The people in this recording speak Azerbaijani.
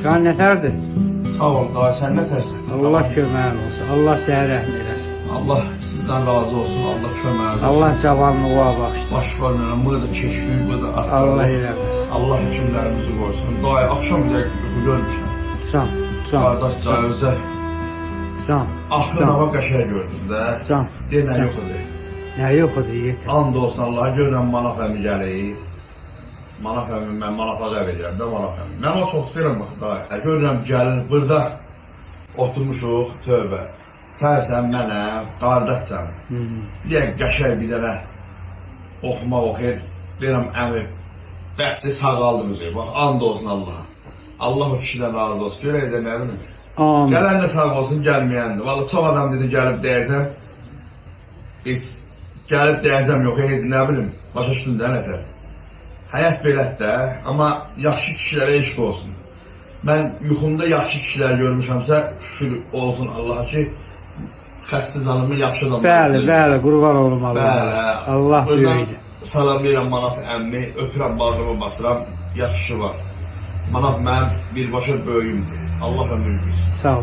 Can nətərdir? Sağ ol, dayı, sən nə tərsən? Allah köməyin olsun. Allah sənə rəhm eləsin. Allah sizdən razı olsun, Allah köməyin olsun. Allah cavanlığa bağışlasın. Baş var mənə, mı da keşmir, mı da Allah atlarıq. eləməsin. Allah hekimlərimizi qoysun. Dayı, axşam bir dəqiqə yuxu görmüşəm. Can, can, Qardaş, dayı, özə can, axır can, hava qəşəng gördüm də. can. Deyir, nə yox idi. Nə yox idi yeter. And olsun Allaha, görürəm Manaf əmi gəlir. Manaf əmi, mən Manafa dəv edirəm də Manaf əmi. Mən onu çox istəyirəm bax dayı. Görürəm gəlir, burada oturmuşuq, tövbə. Sərsən mənəm, qardaş canım. Bir dənə qəşəng bir dənə oxumaq oxuyur. Deyirəm əmi, bəsdir sağaldım üzü. Bax, and olsun Allaha. Allah o kişidən razı olsun. Görək də nə bilim. Amin. Gələn də sağ olsun, gəlməyən də. Vallahi çox adam dedi gəlib deyəcəm. Heç gəlib deyəcəm yox, hey, nə bilim, başa düşdün də nətər. Həyat belədir də, amma yaxşı kişilərə eşq olsun. Mən yuxumda yaxşı kişilər görmüşəmsə, şükür olsun Allaha ki, xəstə canımı yaxşı adamlar. Bəli, bəli, qurban olum Allah. Bəli. Allah Buradan böyükdür. salamlayıram Manaf əmmi, öpürəm bağrımı basıram, yaxşı var. Manaf mənim birbaşa böyüyümdür. Allah ömür versin. Sağ ol.